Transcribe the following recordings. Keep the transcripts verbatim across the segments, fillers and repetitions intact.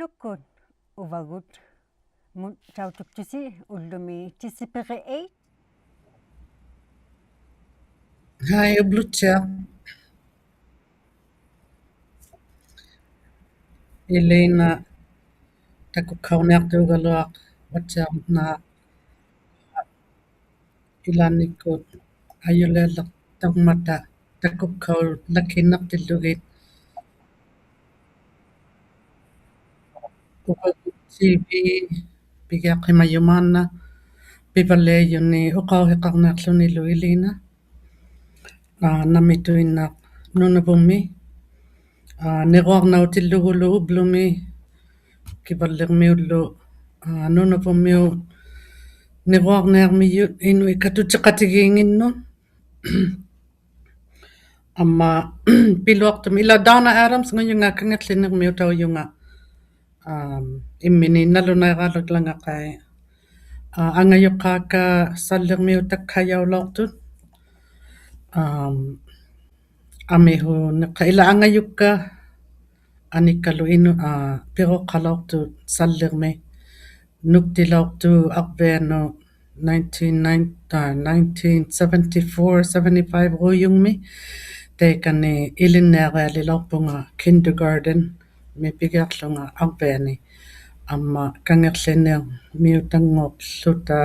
ᓄᓐᓄᒃᑯᑦ ᐅᕙᒍᑦ ᒧᑦ ᑕᐅᑐᒃᑐᓯ ᐅᓪᓗᒥ ᑎᓯᐱᕆ eight. Hi, ᐅᑉᓗᑦᓯᐊᖅ. ᐃᓖᓇ ᑕᑯᒃᑲᐅᓂᐊᖅᑑᒐᓗᐊᖅ ᐅᐊᑦᓯᐊᕐᓇ ᐃᓛᓐᓂᒃᑯᑦ ᐊᔪᓕᐊᓪᓚᒃᑕᕐᒪᑕ ᑕᑯᒃᑲᐅᓚᑭᓐᓇᖅᑎᓪᓗᒋᑦ ᐅᕙᒍᑦ T V ᐱᒋᐊᖅᓯᒪᔪᖅ ᒫᓐᓇ ᐱᕙᓪᓕᐊᔪᓂᒃ ᐅᖃᐅᓯᖃᕐᓂᐊᕐᓗᓂᓗ ᐃᓖᓇ. ᐋ, ᓇᒥᑐᐃᓐᓇᖅ ᓄᓇᕗᒻᒥ. ᐋ, ᓂᕈᐊᕐᓇᐅᑎᓪᓗᒍᓗ ᐅᑉᓗᒥ ᑭᕙᓪᓕᕐᒥᐅᓪᓗ, ᐋ, ᓄᓇᕗᒻᒥᐅᑦ ᓂᕈᐊᕐᓂᐊᕐᒥᔪᑦ ᐃᓄᐃᑦ ᑲᑐᔾᔨᖃᑎᒌᖏᓐᓄᑦ. ᐊᒻᒪ ᐱᓗᐊᖅᑐᒥ ᐃᓛᒃ Donna Adams-ᖑᔪᖓ ᑲᖏᖅᖠᓂᕐᒥᐅᑕᐅᔪᖓ. ᐋᒻ, ᐃᒻᒥᓂᒃ ᓇᓗᓇᐃᕌᓗᒃᓚᖓᖃᐃ. ᐋ, ᐊᖓᔪᖅᑳᒃᑲ ᓴᓪᓕᕐᒥᐅᑕᒃᓴᔭᐅᓚᐅᖅᑐᑦ. ᐋᒻ, ᐊᒥᓲᓂᖅᑲᐃ ᐃᓛᒃ ᐊᖓᔪᒃᑲ ᐊᓂᒃᑲᓗ ᐃᓄ-, ᐋ, ᐱᕈᖅᓴᓚᐅᖅᑐᑦ ᓴᓪᓕᕐᒥ. ᓄᒃᑎᓚᐅᖅᑐᑦ ᐊᕐᕕᐊᓄᑦ nineteen nine, ᐋ, nineteen seventy-four seventy-five-ᖑᔪᖕᒥ. ᑕᐃᑲᓂ ᐃᓕᓐᓂᐊᕆᐊᓕᓚᐅᖅᐳᖓ kindergarten-ᒥ ᐱᒋᐊᕐᓗᖓ ᐊᕐᕕᐊᓂ. ᐊᒻᒪ ᑲᖏᖅᖠᓂᕐᒥᐅᑕᙳᖅᖢᑕ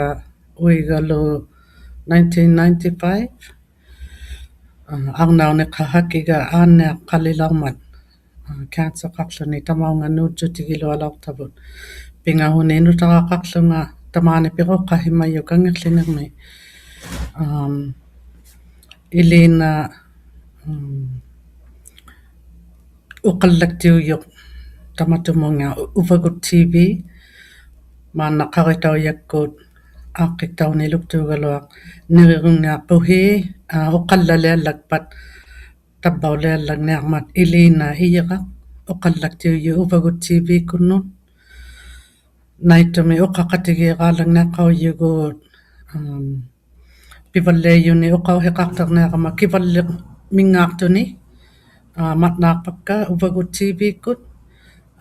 ᐅᐃᒐᓗ nineteen ninety-five. ᐋ, ᐊᕐᓇᐅᓂᖅᓴᖅ ᕼᐊᑭᒐ ᐋᓐᓂᐊᖃᓕᓚᐅᕐᒪᑦ, ᐋ, cancer-ᖃᖅᖢᓂ ᑕᒪᐅᖓ ᓅᔾᔪᑎᒋᓗᐊᓚᐅᖅᑕᕗᑦ. ᐱᖓᓱᓂᒃ ᓄᑕᕋᖃᖅᖢᖓ ᑕᒫᓂ ᐱᕈᖅᓴᓯᒪᔪᖅ ᑲᖏᖅᖠᓂᕐᒥ. ᐋᒻ, ᐃᓖᓇ, ᐋᒻ, ᐅᖃᓪᓚᒃᑎᐅᔪᖅ ᑕᒪᑐᒧᖓ ᐅᕙᒍᑦ T V, ᒫᓐᓇ ᖃᕆᑕᐅᔭᒃᑯᑦ ᐋᖅᑭᒃᑕᐅᓂᓗᒃᑑᒐᓗᐊᖅ ᓂᕆᕈᖕᓂᐊᖅᐳᓯ, ᐋ, ᐅᖃᓪᓚᓕᐊᓪᓚᒃᐸᑦ ᑕᕝᕙᐅᓕᐊᓪᓚᖕᓂᐊᕐᒪᑦ ᐃᓖᓇ ᐃᔨᕋᖅ ᐅᖃᓪᓚᒃᑎᐅᔪᖅ ᐅᕙᒍᑦ T V-ᒃᑯᓐᓄᑦ. ᓇᐃᑦᑐᒥᒃ ᐅᖃᖃᑎᒌᕌᓚᖕᓂᐊᖅᑲᐅᔪᒍᑦ, ᐋᒻ, ᐱᕙᓪᓕᐊᔪᓂᒃ ᐅᖃᐅᓯᖃᖅᑕᕐᓂᐊᕋᒪ ᑭᕙᓪᓕᕐᒥᙶᖅᑐᓂᒃ, ᐋ, ᒪᑦᓈᖅᐸᒃᑲ ᐅᕙᒍᑦ T V-ᒃᑯᑦ.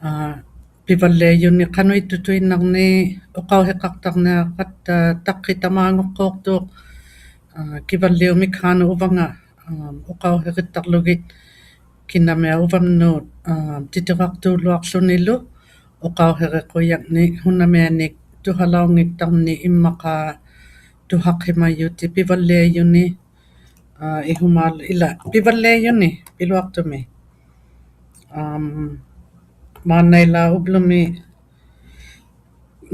ᐋ, ᐱᕙᓪᓕᐊᔪᓂᒃ ᖃᓄᐃᑦᑐᑐᐃᓐᓇᕐᓂᒃ ᐅᖃᐅᓯᖃᖅᑕᕐᓂᐊᕋᑦᑕ ᑕᖅᑭᑕᒫᖑᖅᑰᖅᑐᖅ, ᐋ, ᑭᕙᓪᓕᐅᑉ ᒥᒃᓵᓄᑦ ᐅᕙᖓ, ᐋ, ᐅᖃᐅᓯᕆᑦᑕᕐᓗᒋᑦ ᑭᓇᒥᐊᖅ ᐅᕙᒻᓄᑦ, ᐋ, ᑎᑎᕋᖅᑑᓗᐊᕐᓗᓂᓗ ᐅᖃᐅᓯᕆᖁᔭᖕᓂᒃ ᓱᓇᒥᐊᓂᒃ ᑐᓴᓚᐅᙱᑦᑕᕐᓂᒃ ᐃᒻᒪᖄ ᑐᓴᖅᓯᒪᔪᑎᑦ ᐱᕙᓪᓕᐊᔪᓂᒃ, ᐋ, ᐃᓱᒫᓪᓗ ᐃᓛᒃ ᐱᕙᓪᓕᐊᔪᓂᒃ ᐱᓗᐊᖅᑐᒥ. ᐋᒻ, ᒫᓐᓇ ᐃᓛᒃ ᐅᑉᓗᒥ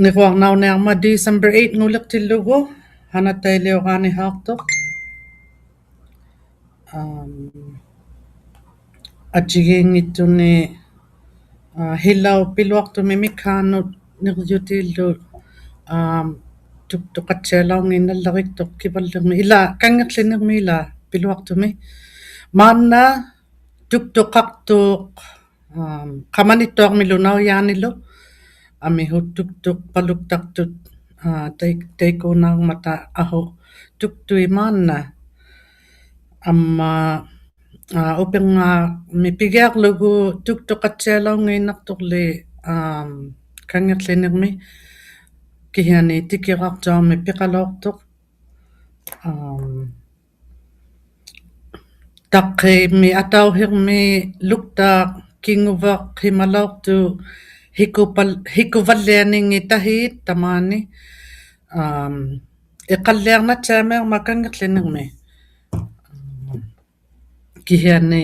ᓂᕈᐊᕐᓇᐅᓂᐊᕐᒪᑦ December eight-ᖑᓕᖅᑎᓪᓗᒍ, ᓴᓇᑦᑕᐃᓕᐅᕌᓂᓵᖅᑐᖅ. ᐋᒻ, ᐊᔾᔨᒌᙱᑦᑐᓂᒃ, ᐋ, ᓯᓚᐅᑉ ᐱᓗᐊᖅᑐᒥ ᒥᒃᓵᓄᑦ ᓂᕐᔪᑎᓪᓗ, ᐋᒻ, ᑐᒃᑐᖃᑦᓯᐊᓚᐅᙱᓐᓇᓪᓚᕆᒃᑐᖅ ᑭᕙᓪᓕᕐᒥ, ᐃᓛᒃ ᑲᖏᖅᖠᓂᕐᒥ ᐃᓛᒃ ᐱᓗᐊᖅᑐᒥ. ᒫᓐᓇ ᑐᒃᑐᖃᖅᑐᖅ, ᐋᒻ, ᖃᒪᓂᑦᑐᐊᕐᒥᓗ ᓇᐅᔮᓂᓗ, ᐊᒥᓱᑦ ᑐᒃᑐᖅᐸᓗᒃᑕᖅᑐᑦ, ᐋ, ᑕᐃ-, ᑕᐃᒃᑰᓈᕐᒪᑕ ᐊᓱ ᑐᒃᑐᐃᑦ ᒫᓐᓇ. ᐊᒻᒪ, ᐋ, ᐅᐱᕐᖔᕐᒥ ᐱᒋᐊᕐᓗᒍ ᑐᒃᑐᖃᑦᓯᐊᓚᐅᙱᓐᓇᖅᑐᕐᓕ, ᐋᒻ, ᑲᖏᖅᖠᓂᕐᒥ ᑭᓯᐊᓂ ᑎᑭᕋᕐᔪᐊᕐᒥ ᐱᖃᓚᐅᖅᑐᖅ. ᐋᒻ, ᑕᖅᑭᒥ ᐊᑕᐅᓯᕐᒥ ᓗᒃᑖᖅ ᑭᖑᕙᖅᓯᒪᓚᐅᖅᑐᖅ ᓯᑯᐸᓪ-, ᓯᑯᕙᓪᓕᐊᓂᖏᑦ ᑕᓰᑦ ᑕᒫᓂ, ᐋᒻ, ᐃᖃᓪᓕᐊᕐᓇᑦᓯᐊᒥᐊᕐᒪᑦ ᑲᖏᖅᖠᓂᕐᒥ. ᑭᓯᐊᓂ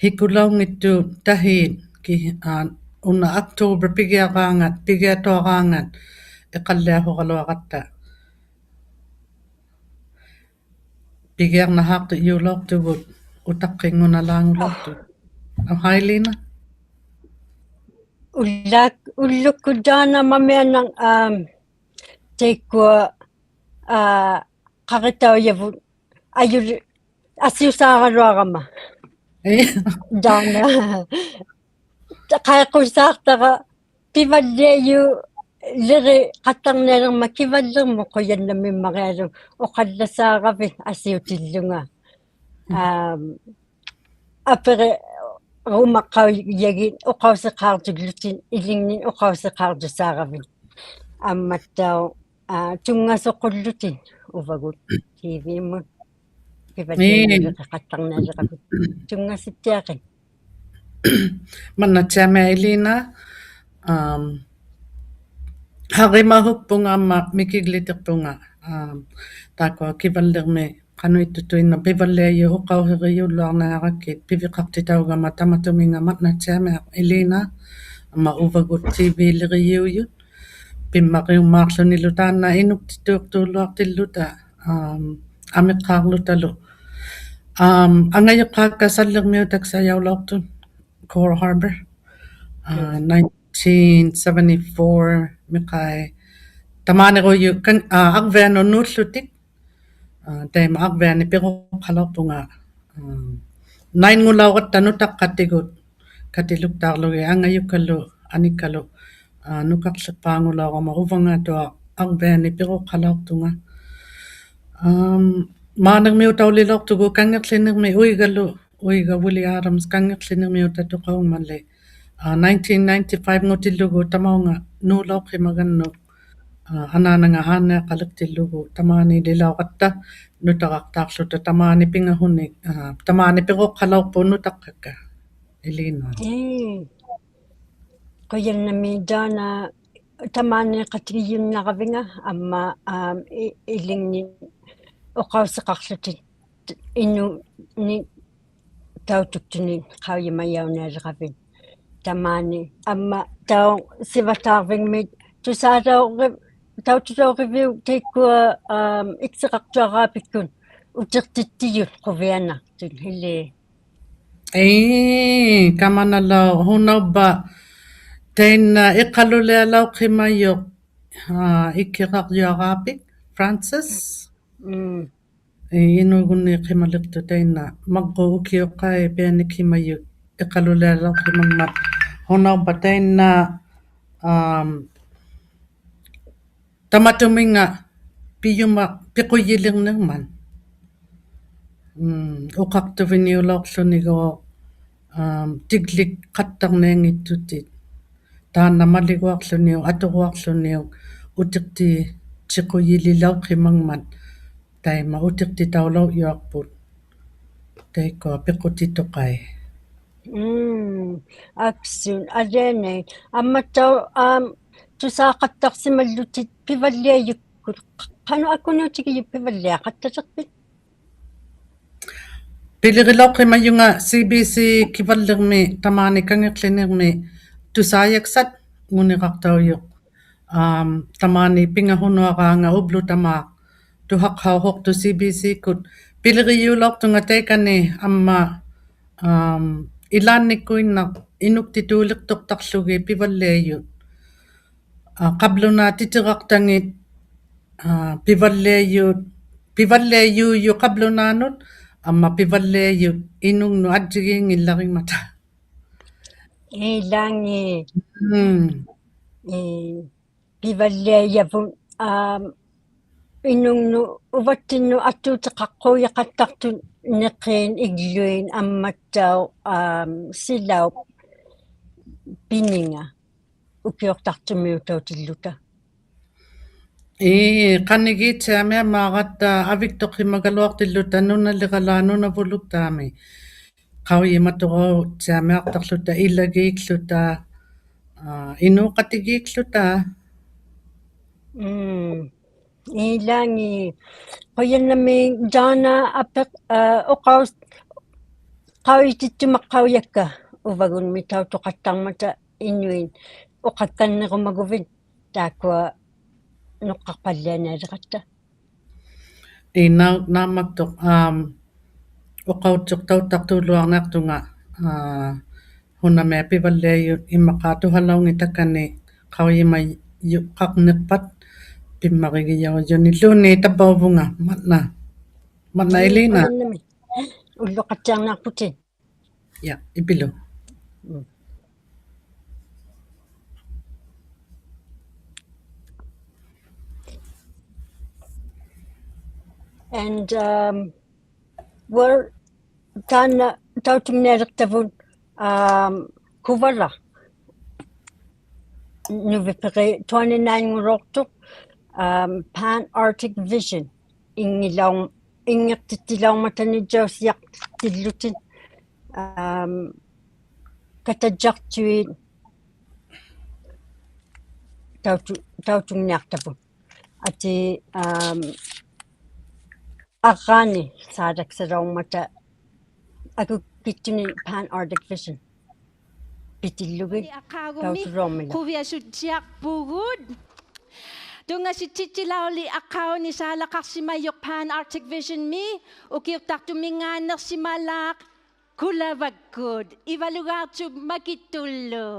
ᓯᑯᓚᐅᙱᑦᑐᑦ ᑕᓰᑦ ᑭ-, ᐋ, ᐅᓇ October ᐱᒋᐊᕌᖓᑦ, ᐱᒋᐊᑐᐊᕌᖓᑦ ᐃᖃᓪᓕᐊᓱᕋᓗᐊᕋᑦᑕ. ᐱᒋᐊᕐᓇᓵᖅᑐᔫᓚᐅᖅᑐᒍᑦ ᐅᑕᖅᑭᖑᓇᓛᖑᓚᐅᖅᑐᑦ. ᐊᕼᐊᐃᓕᓇ. ᐅᓪᓛᒃ, ᐅᓪᓗᒃᑯᑦ ᑖᓐᓇ ᒪᒥᐊᓇᖅ, ᐋᒻ, ᑕᐃᒃᑯᐊ, ᐋ, ᖃᕆᑕᐅᔭᕗᑦ ᐊᔪᓕ-, ᐊᓯᐅᓵᕋᓗᐊᕋᒪ. ᐄ. ᑖᓐᓇ. ᖃᐃᖁᓵᖅᑕᕋ ᐱᕙᓪᓕᐊᔪᓕᕆᖃᑦᑕᕐᓂᐊᓕᕐᒪᑦ ᑭᕙᓪᓕᕐᒧᑦ ᖁᔭᓐᓇᒦᒻᒪᕆᐊᓗᒃ ᐅᖃᓪᓚᓵᕋᕕᑦ ᐊᓯᐅᑎᓪᓗᖓ. ᒻᒻ. ᐋᒻ, ᐊᐱᕆ-, ᓄᓇᕋᐅᔭᒋᑦ ᐅᖃᐅᓯᖃᖅᑐᓪᓗᑎᑦ, ᐃᓕᖕᓂᑦ ᐅᖃᐅᓯᖃᖅᑐᓴᕋᕕᑦ. ᐊᒻᒪᑦᑕᐅᖅ, ᐋ, ᑐᙵᓱᖁᓪᓗᑎᑦ ᐅᕙᒍᑦ ᑏᕕᒧᑦ. ᑭᕙᓪᓕᐊᓕᕆᖃᑦᑕᕐᓂᐊᓕᕋᕕᑦ. ᑐᙵᓱᑦᑎᐊᕆᑦ. ᒪᑦᓇᑦᑎᐊᒥᐊᖅ ᐃᓖᓇ, ᐊᒻ, ᕼᐊᕆᒪᓱᒃᐳᖓ ᐊᒻᒪ ᒥᑭᒡᓕᑎᖅᐳᖓ, ᐊᒻ, ᑖᒃᑯᐊ ᑭᕙᓪᓕᕐᒥ ᖃᓄᐃᑦᑐᑐᐃᓐᓇᖅ ᐱᕙᓪᓕᐊᔪᑦ ᐅᖃᐅᓯᕆᔪᓪᓗᐊᕐᓂᐊᕋᒃᑭᑦ ᐱᕕᖃᖅᑎᑕᐅᒐᒪ ᑕᒪᑐᒥᖓ. ᒪᑦᓇᑦᑎᐊᒥᐊᖅ ᐃᓖᓇ, ᐊᒻᒪ ᐅᕙᒍᑦ ᑏᕕᓕᕆᔨᐅᔪᑦ. ᐱᒻᒪᕆᐅᒻᒫᖅᖢᓂᓗ ᑖᓐᓇ ᐃᓄᒃᑎᑑᖅᑑᓪᓗᐊᖅᑎᓪᓗᑕ, ᐊᒻ, ᐊᒥᖅᑳᕐᓗᑕᓗ. ᐊᒻ, ᐊᖓᔪᖅᑳᒃᑲ ᓴᓪᓕᕐᒥᐅᑕᒃᓴᔭᐅᓚᐅᖅᑐᑦ Coral Harbour, ᐋ, nineteen seventy-four-ᒥᖃᐃ ᑕᒫᓂᕈᔪᒃ ᑲᓐ-, ᐋ, ᐊᕐᕕᐊᓄᑦ ᓅᓪᓗᑎᒃ. ᐋ, ᑕᐃᒪ ᐊᕐᕕᐊᓂᒃ ᐱᕈᖅᓴᓚᐅᖅᐳᖓ, ᐋ, nine-ᖑᓚᐅᕋᑦᑕ ᓄᑕᖅᑲᑎᒍᑦ ᑲᑎᓗᒃᑖᕐᓗᒋᑦ ᐊᖓᔪᒃᑲᓗ ᐊᓂᒃᑲᓗ, ᐋ, ᓄᑲᖅᖠᖅᐹᖑᓚᐅᕋᒪ ᐅᕙᖓᑐᐊᖅ ᐊᕐᕕᐊᓂᒃ ᐱᕈᖅᓴᓚᐅᖅᑐᖓ. ᐊᒻ, ᒫᓂᕐᒥᐅᑕᐅᓕᓚᐅᖅᑐᒍᑦ ᑲᖏᖅᖠᓂᕐᒥ ᐅᐃᒐᓗ, ᐅᐃᒐ Willie Adams ᑲᖏᖅᖠᓂᕐᒥᐅᑕᑐᖃᐅᖕᒪᓕ. ᐋ, nineteen ninety-five-ᖑᑎᓪᓗᒍ ᑕᒪᐅᖓ ᓅᓚᐅᖅᓯᒪᒐᓐᓄᒃ, ᐋ, ᐊᓈᓇᖓ ᐋᓐᓂᐊᖃᓕᖅᑎᓪᓗᒍ ᑕᒫᓃᓕᓚᐅᕋᑦᑕ ᓄᑕᕋᖅᑖᖅᖢᑕ ᑕᒫᓂ ᐱᖓᓱᓂᒃ, ᐋ, ᑕᒫᓂ ᐱᕈᖅᓴᓚᐅᖅᐳᖅ ᓄᑕᖅᑲᒃᑲ ᐃᓖᓇ. ᐄ. ᖁᔭᓐᓇᒦᒃ ᔮᓇ ᑕᒫᓃᖃᑎᒋᔪᓐᓇᕋᕕᙵ ᐊᒻᒪ, ᐋ, ᐃ-, ᐃᓕᖕᓂᑦ ᐅᖃᐅᓯᖃᖅᖢᑎᑦ ᐃᓄᓐᓂᒃ ᑕᐅᑐᒃᑐᓂᒃ ᖃᐅᔨᒪᔭᐅᓂᐊᓕᕋᕕᑦ. ᑕᒫᓂ ᐊᒻᒪᑦᑕᐅᖅ ᓯᕙᑖᕐᕕᖕᒥ ᑐᓵᓚᐅᕆ-, ᑕᐅᑐᓚᐅᕆᕕᐅᒃ ᑕᐃᒃᑯᐊ, ᐋᒻ, ᐃᒃᓯᖃᖅᑐᐊᕌᐱᒃᑯᑦ ᐅᑎᖅᑎᑦᑎᔪᑦ ᖁᕕᐊᓇᖅᑐᑦ ᕼᐃᓕ. ᐄ, ᑲᒪᓇᓚᐅᖅ ᓱᓇᐅᕝᕙ ᑕᐃᓐᓇ ᐃᖃᓗᓕᐊᓚᐅᖅᓯᒪᔪᖅ, ᐋ, ᐃᒃᓯᖃᕐᔪᐊᕌᐱᒃ, Francis. ᒻᒻ. ᐄ, ᐃᓅᒍᓐᓃᖅᓯᒪᓕᖅᑐᖅ ᑕᐃᓐᓇ ᒪᕐᕉᒃ ᐅᑭᐅᖅᑲᐃ ᐱᐊᓂᒃᓯᒪᔪᑦ ᐃᖃᓗᓕᐊᓚᐅᖅᓯᒪᖕᒪᑦ. ᓱᓇᐅᕝᕙ ᑕᐃᓐᓇ, ᐋᒻ, ᑕᒪᑐᒥᖓ ᐱᔪᒪ-, ᐱᖁᔨᓕᕐᓂᕐᒪᑦ. ᒻᒻ, ᐅᖃᖅᑐᕕᓂᐅᓚᐅᖅᖢᓂᒎᖅ, ᐋᒻ, ᑎᒡᓕᖃᑦᑕᕐᓂᐊᙱᑦᑐᑎᑦ. ᑖᓐᓇ ᒪᓕᒍᐊᖅᖢᓂᐅᒃ, ᐊᑐᕈᐊᖅᖢᓂᐅᒃ, ᐅᑎᖅᑎᑦᓯᖁᔨᓕᓚᐅᖅᓯᒪᖕᒪᑦ, ᑕᐃᒪ ᐅᑎᖅᑎᑕᐅᓚᐅᕐᔪᐊᖅᐳᑦ ᑕᐃᒃᑯᐊ ᐱᖁᑎᑐᖃᐃ. ᒻᒻ, ᐊᒃᓱᑦ, ᐊᓕᐊᓇᐃᑦ. ᐊᒻᒪᑦᑕᐅᖅ, ᐋᒻ, ᑐᓵᖃᑦᑕᖅᓯᒪᓪᓗᑎᑦ ᐱᕙᓪᓕᐊᔪᒃᑯᑦ. ᖃ-, ᖃᓄᖅ ᐊᑯᓂᐅᑎᒋᔪᖅ ᐱᕙᓪᓕᐊᖃᑦᑕᓕᖅᐱᑦ? ᐱᓕᕆᓚᐅᖅᓯᒪᔪᖓ C B C ᑭᕙᓪᓕᕐᒥ ᑕᒫᓂ ᑲᖏᖅᖠᓂᕐᒥ ᑐᓵᔭᒃᓴᑦ ᖑᓂᕋᖅᑕᐅᔪᖅ. ᐋᒻ, ᑕᒫᓂ ᐱᖓᓱᓄᐊᕌᖓᑦ ᐅᑉᓗᑕᒫᖅ ᑐᓴᖅᑲᐅᓱᖅᑐᖅ C B C-ᑯᑦ. ᐱᓕᕆᔨᐅᓚᐅᖅᑐᖓ ᑕᐃᑲᓂ ᐊᒻᒪ, ᐋᒻ, ᐃᓛᓐᓂᒃᑯᐃᓐᓇᖅ ᐃᓄᒃᑎᑑᓕᖅᑐᖅᑕᖅᖢᒋᑦ ᐱᕙᓪᓕᐊᔪᑦ. ᐋ, ᖃᑉᓗᓈᑦ ᑎᑎᕋᖅᑕᖏᑦ, ᐋ, ᐱᕙᓪᓕᐊᔪᑦ, ᐱᕙᓪᓕᐊᔫᔪᑦ ᖃᑉᓗᓈᓄᑦ, ᐊᒻᒪ ᐱᕙᓪᓕᐊᔪᑦ ᐃᓄᖕᓄᑦ ᐊᔾᔨᒌᙱᓪᓚᕆᖕᒪᑕ. ᐃᓛᖏ. ᒻᒻ. ᐄ, ᐱᕙᓪᓕᐊᔭᕗᑦ, ᐋᒻ, ᐃᓄᖕᓄᑦ ᐅᕙᑦᑎᓐᓄᑦ ᐊᑑᑎᖃᖅᑰᔭᖃᑦᑕᖅᑐᑦ ᓂᕿᑦ ᐃᒡᓗᐃᑦ ᐊᒻᒪᑦᑕᐅᖅ, ᐋᒻ, ᓯᓚᐅᑉ ᐱᓂᖓ ᐅᑭᐅᖅᑕᖅᑐᒥᐅᑕᐅᑎᓪᓗᑕ. ᐄ, ᖃᓂᒌᑦᑎᐊᒥᐊᒻᒫᕋᑦᑕ ᐊᕕᒃᑐᖅᓯᒪᒐᓗᐊᖅᑎᓪᓗᑕ ᓄᓇᓕᕋᓛᑦ ᓄᓇᕗᓗᒃᑖᒥ. ᖃᐅᔨᒪᑐᕉᑦᑎᐊᒥᐊᖅᑕᖅᖢᑕ ᐃᓚᒌᒃᖢᑕ, ᐋ, ᐃᓅᖃᑎᒌᒃᖢᑕ. ᒻᒻ. ᐃᓛᖏ, ᖁᔭᓐᓇᒦᒃ ᔮᓇ ᐊᐱᖅ-, ᐋ, ᐅᖃᐅᔅ-, ᖃᐅᔨᑎᑦᑐᒪᖅᑲᐅᔭᒃᑲ ᐅᕙᒍᓐᓂᒃ ᑕᐅᑐᖃᑦᑕᕐᒪᑕ ᐃᓄᐃᑦ ᐅᖃᒃᑲᓐᓂᕈᒪᒍᕕᑦ ᑖᒃᑯᐊ ᓄᖅᑲᖅᐸᓪᓕᐊᓂᐊᓕᕋᑦᑕ. ᐄ, ᓇ-, ᓇᒻᒪᒃᑐᖅ, ᐋᒻ, ᐅᖃᐅᑦᓱᖅᑕᐅᑦᑕᖅᑐᓗᐊᕐᓂᐊᖅᑐᖓ, ᐋ, ᓱᓇᒥᐊᖅ ᐱᕙᓪᓕᐊᔪᑦ ᐃᒻᒪᖄ ᑐᓴᓚᐅᙱᑕᒃᑲᓂ ᖃᐅᔨᒪᔪᖃᕐᓂᖅᐸᑦ ᐱᒻᒪᕆᒋᔭᐅᔪᓂᓪᓘᓐᓃᑦ ᑕᕝᕙᐅᕗᖓ. ᒪᑦᓇ, ᒪᑦᓇ ᐄ, ᐃᓖᓇ. ᖁᔭᓐᓇᒦᒃ. ᐅᓪᓗᖃᑦᑎᐊᕐᓂᐊᖅᐳᑎᑦ. Yeah, ᐃᕝᕕᓪᓗ. Mm. And, um, well, ᑖᓐᓇ ᑕᐅᑐᖕᓂᐊᓕᖅᑕᕗᑦ um, Kuvala, Nuvipiri twenty-nine-ngulauqtuq, um, Pan Arctic Vision, inngilaum-, inngiqtittilaummatanijausiaqtillutik, um, katajjaqtuit tautu-, tautungniaqtavut. Ati, um, arraani saalaksalaummata akukittuni Pan Arctic Vision pitillugit. Aqaagumi tautulaummila. Quviasuttiaqpugut. Tunngasutsittilauli aqaaguni saalaqaqsimajuq Pan Arctic Vision-mi ukiuqtaqtumminngaanniqsimalaaq Kulavakkut Ivalugaartup Makittullu.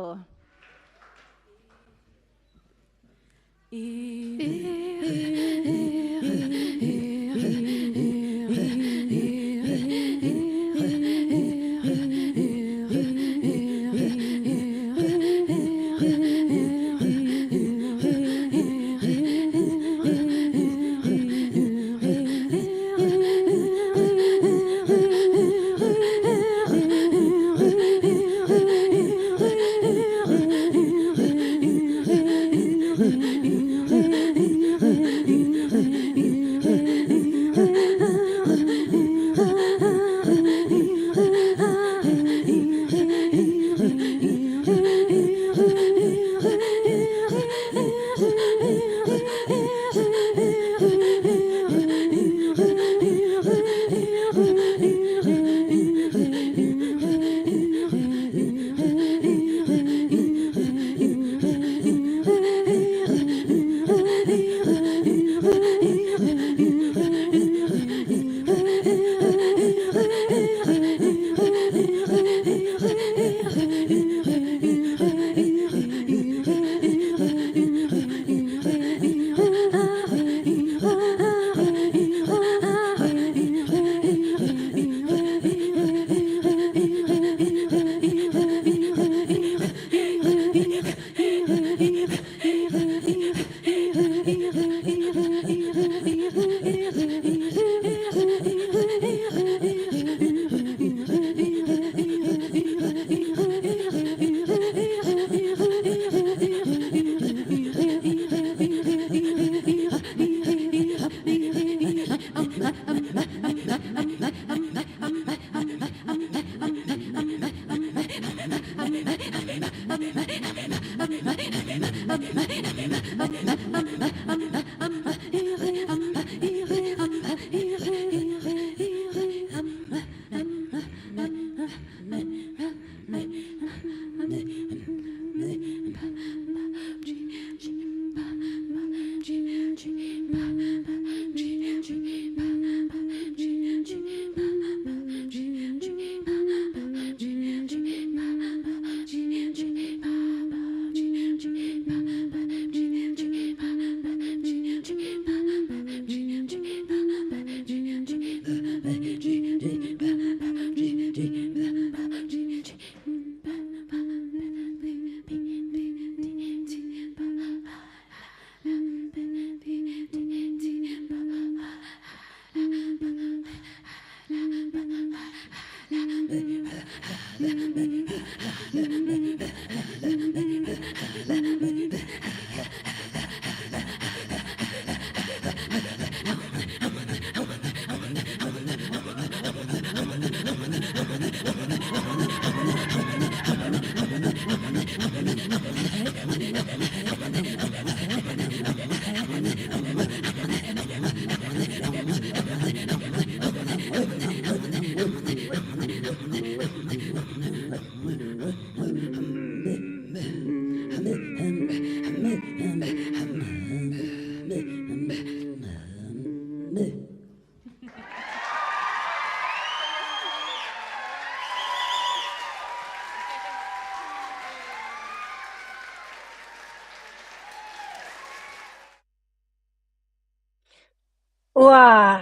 ᐅᐊ,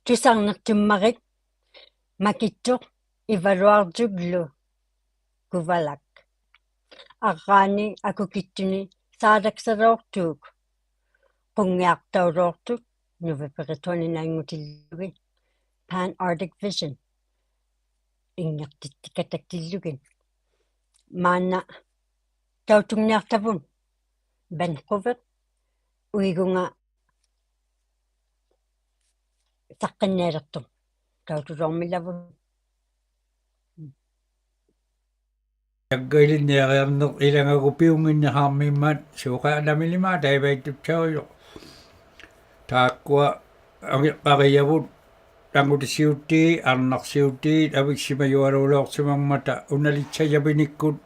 ᑐᓴᕐᓂᖅᑐᒻᒪᕆᒃ ᒪᑭᑦᑐᖅ ᐃᕙᓗᐊᕐᔪᒡᓗ ᑯᕙᓚᒃ. ᐊᕐᕌᓂ ᐊᑯᑭᑦᑐᓂ ᓵᓚᒃᓴᓚᐅᖅᑑᒃ, ᖁᙱᐊᖅᑕᐅᓚᐅᖅᑐᒃ ᓄᕕᐱᕆ ᑐᐊᓂᓇᐃᙳᑎᓪᓗᒋ, Pan Arctic Vision. inngiqtittikataktillugit. Maanna tautungniaqtavut Vancouver uigunga saqqinnialiqtuq tautulormilavut. Tagga ilinniariarniq ilangagu piunnginnirarmimmat suuqanamilimaat taivaittutaujuq. Taakkua angiqqarijavut angutisiutii, arnaqsiutii, aviksimajualuulauqsimammata unalitsajavinikkut,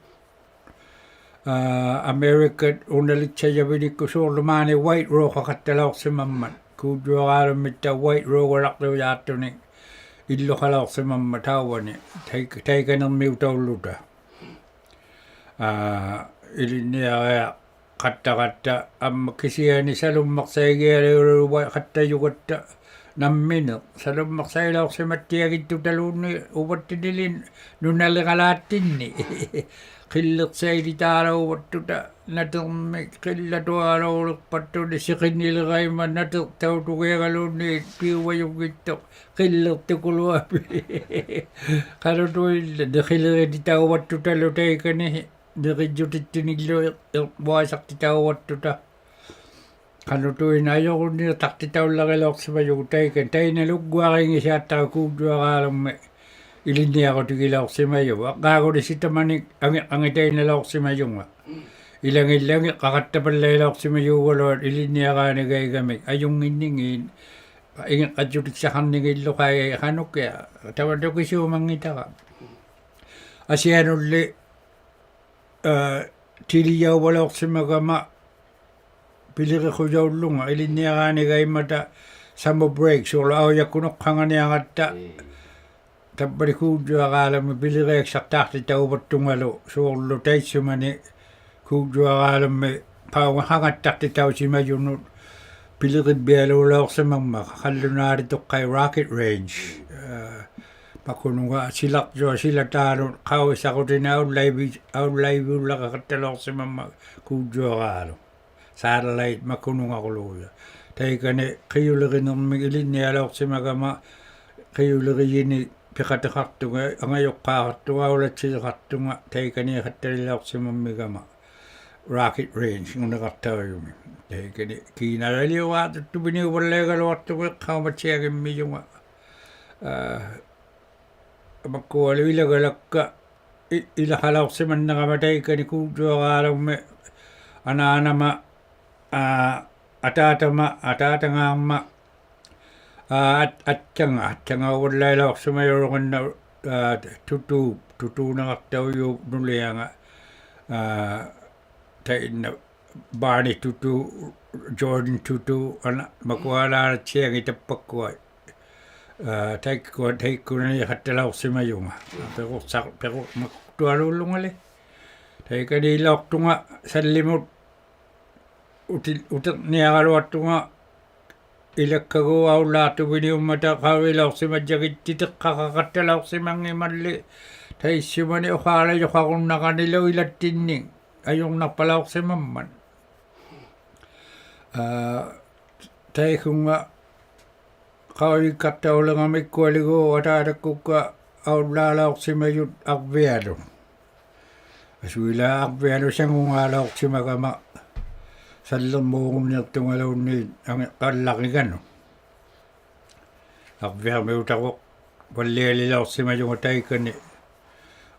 aa, Americat unalitsajavinikkut suurlu maani White Rock-qaqattalauqsimammat. Kuujjuaraalummitta White Rock-alaqtujaaqtunik illuqalauqsimammat tauvani, taik-, taikanirmiutaulluta. Aa, ilinniariaqattaqatta amma kisiani salummaqsaigialiuluaqattajugatta namminiq. Salummaqsailauqsimattiagittutaluunniit uvattinili nunaliqalaattinni. Qilliqsailitaalauvattuta natirmik qillatualuuliqpattuni siqinniliraimmat natiq tautugiagaluunniit piuvajunngittuq qilliqtukuluapit. Qanutuinnaq niqilirititauvattutalu taikani niqijjutittinillu ir-, ir-, uaisaqtitauvattuta. Qanutuinnaq ajurunniiqtaqtitaullarilauqsimajugut taikani, tainnalu ugguaringisiattaqaat Kuujjuaraalummi ilinniarutigilauqsimajuq. Aqqaaguni sitamanik angi-, angitainnalauqsimajunga. Ilangilli angiqqaqattapallailauqsimajugaluat ilinniaraanigaigamik ajunnginningit. Ingiqqajjutiksaqarningillu qai qanukiaq. Tamanna tukisuumanngitara. Asianulli, aa, tilijauvalauqsimagama piliriqujaullunga ilinniaraanigaimmata summer break, suurlu aujakkunuqhanganiaratta. Mm. Tappani Kuujjuaraalummi piliriaksaqtaqtitauvattungalu, suurlu taitsumani Kuujjuaraalummi paungaqangattaqtitausimajunut pilirivvialuulauqsimammat, qallunaalituq qai Rocket Range. Aa, makununga silaqjuaq silataanut qauisaqutini aullaivi-, aullaiviullaqaqattalauqsimammat Kuujjuaraaluk. Satellite makunungaquluuja. Taikani qijulirinirmik ilinnialauqsimagama qijulirijini piqatiqaqtunga, angajuqqaaqaqtunga, aulatsiqaqtunga, taikaniiqattalilauqsimammigama Rocket Range-nguniraqtaujumi. Taikani kiinaraliugaatuttuminiuvallaigaluaqtunga iqqaumatsiangimmijunga. Aa, makkualu ilagalakka i-, ilaqalauqsimannirama taikani Kuujjuaraalummi anaanama, aa, ataatama, ataatangaarma, aa, at-, atchanga, atchangauvallailaursimajurunnga, aa, Tutu, Tutuunaqtaujuup nulianga, aa, tainna Barney Tutu, Jordan Tutu, ana, makua anaanatsiangi tappakkua. Aa, taikkua, taikkunaniiqattalauqsimajunga. Piruqsa-, piruq-, maktualuullungali. Taikaniilauqtunga sallimut uti-, utirniaraluaqtunga ilakkagu aullaaqtuviniummata qaurilauqsimajjagit titiqqaqaqattalauqsimanngimalli taitsumani uqaalajuqarunnaqanilu ilattinni ajurnaqpalauqsimammat. Aa, taikunga qaujikkaqtaulirama ikkualigu ataatakkukka aullaalauqsimajut Arvianut. Asuilaa Arvianut sangungaalauqsimagama sallirmuurunniiqtungaluunniit angi-, allariganut. Arviarmiutaruq vallialilauqsimajunga taikani.